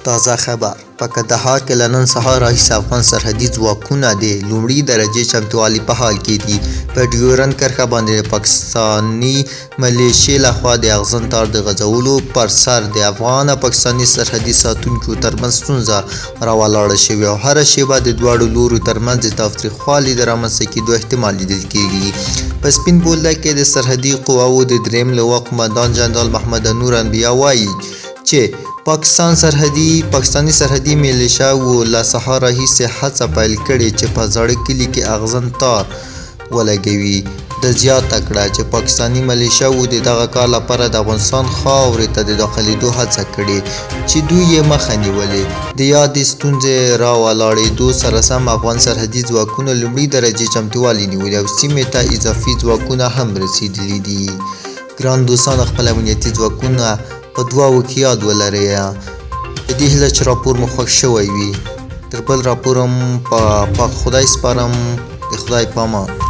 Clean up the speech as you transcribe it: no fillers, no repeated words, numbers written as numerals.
تازه خبر: په کندهار کې له نن سهار راهیسې افغان سرحدي ځواکونه د لومړي درجې چمتووالي په حال کې دي. په ډیورند کرښه باندې د پاکستاني ملیشې لخوا د اغزن تار د غځولو پر سر د افغان او پاکستاني سرحدي ساتونکو ترمنځ ستونزه راولاړه شوې او هره شېبه د دواړو لورو ترمنځ د تاوتریخوالي د رامنځته کېدو احتمال لیدل کېږي. په سپین بولدک کې د سرحدي قواوو د دریم لوا قومندان جنرال محمد نور انبیا وایي چې پاکستان سرحدي پاکستاني سرحدي ملیشه وو له سهار راهیسې هڅه پیل کړې چې په زاړه کلي کې اغزن تار ولګوي. ده زیاته کړه چې پاکستاني ملیشه وو د دغه کار لپاره د افغانستان خاورې ته د داخلېدو هڅه کړې چې دوی یې مخه نیولې. د یادې ستونزې را ولاړېدو سره سم افغان سرحدي ځواکونو لومړي درجې چمتووالی نیولی او سیمې ته اضافي ځواکونه هم رسېدلي دي. ګران دوستانو، خپل امنیتي ځواکونه په دعاوو کې یاد ولرئ. په دې هیله چې راپور مو خوښ شوی وي. تر بل راپور په پاک خدای سپارم. د خدای پامان.